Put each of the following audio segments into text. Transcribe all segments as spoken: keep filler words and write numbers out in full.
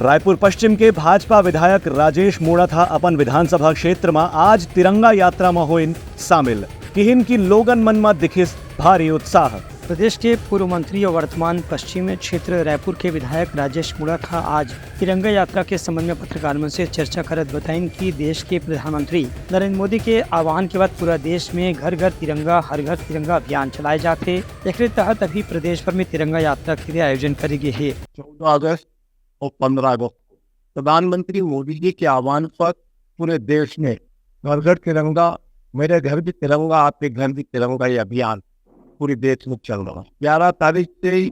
रायपुर पश्चिम के भाजपा विधायक राजेश मूणत ह अपन विधानसभा क्षेत्र म आज तिरंगा यात्रा म होइन शामिल। किहिन कि लोगन मन म दिखिस भारी उत्साह। प्रदेश के पूर्व मंत्री और वर्तमान पश्चिम क्षेत्र रायपुर के विधायक राजेश मूणत ह आज तिरंगा यात्रा के संबंध में पत्रकार मन से चर्चा करत बताइन कि देश के प्रधानमंत्री नरेंद्र मोदी के आह्वान के बाद पूरा देश में घर घर तिरंगा, हर घर तिरंगा अभियान चलाए जाथे। एकरे तहत अभी प्रदेश भर में तिरंगा यात्रा के भी आयोजन करे गे हे। चौदह अगस्त और पन्द्रह अगस्त को प्रधानमंत्री मोदी जी के आह्वान पर पूरे देश में घर घर तिरंगा, मेरे घर भी तिरंगा, आपके घर भी तिरंगा, ये अभियान पूरे देश में चल रहा है। ग्यारह तारीख से ही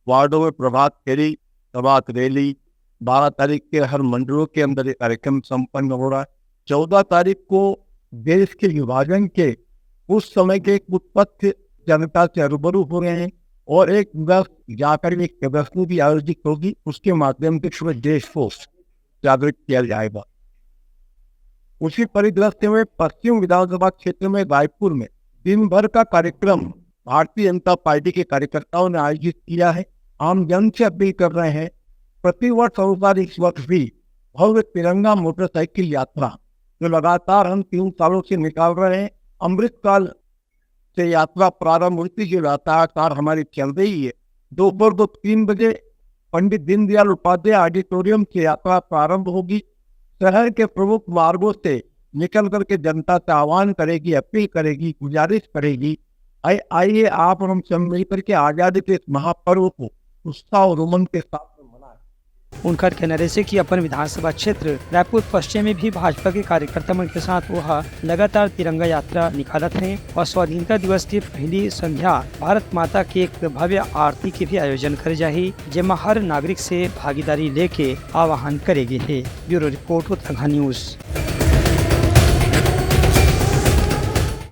वार्डों में प्रभात फेरी, प्रभात रैली, बारह तारीख के हर मंडलों के अंदर ये कार्यक्रम संपन्न हो रहा है। चौदह तारीख को देश के विभाजन के उस समय के कुछ तथ्य जनता से रूबरू हो रहे हैं और एक दिवस जाकर एक प्रदर्शनी भी आयोजित होगी, उसके माध्यम से पूरे देश को जागृत किया जाएगा। उसी परिदृश्य में पश्चिम विधानसभा क्षेत्र में रायपुर में दिन भर का कार्यक्रम भारतीय जनता पार्टी के कार्यकर्ताओं ने आयोजित किया है। आम जन से अपील कर रहे हैं, प्रतिवर्ष अनुसार इस वर्ष भी भव्य तिरंगा मोटरसाइकिल यात्रा जो लगातार हम तीन सालों से निकाल रहे हैं, अमृतकाल से यात्रा प्रारंभ हुई थी, जो लगातार हमारी चल रही है। दोपहर को तीन बजे पंडित दीनदयाल उपाध्याय ऑडिटोरियम से यात्रा प्रारंभ होगी। शहर के प्रमुख मार्गों से निकल करके जनता से आह्वान करेगी, अपील करेगी, गुजारिश करेगी, आइए, आइए, आप और हम सब मिलकर के आजादी के इस महापर्व को उत्साह और उमंग के साथ में मनाएं। उनकर कहना रहिसे कि अपन विधानसभा क्षेत्र रायपुर पश्चिम में भी भाजपा के कार्यकर्ता मन के साथ वह लगातार तिरंगा यात्रा निकालत हैं और स्वाधीनता दिवस के पहली संध्या भारत माता के एक भव्य आरती के भी आयोजन करे जाही, जेमा हर नागरिक से भागीदारी लेके आह्वान करे गे हे। Bureau report, Uttarakhand news.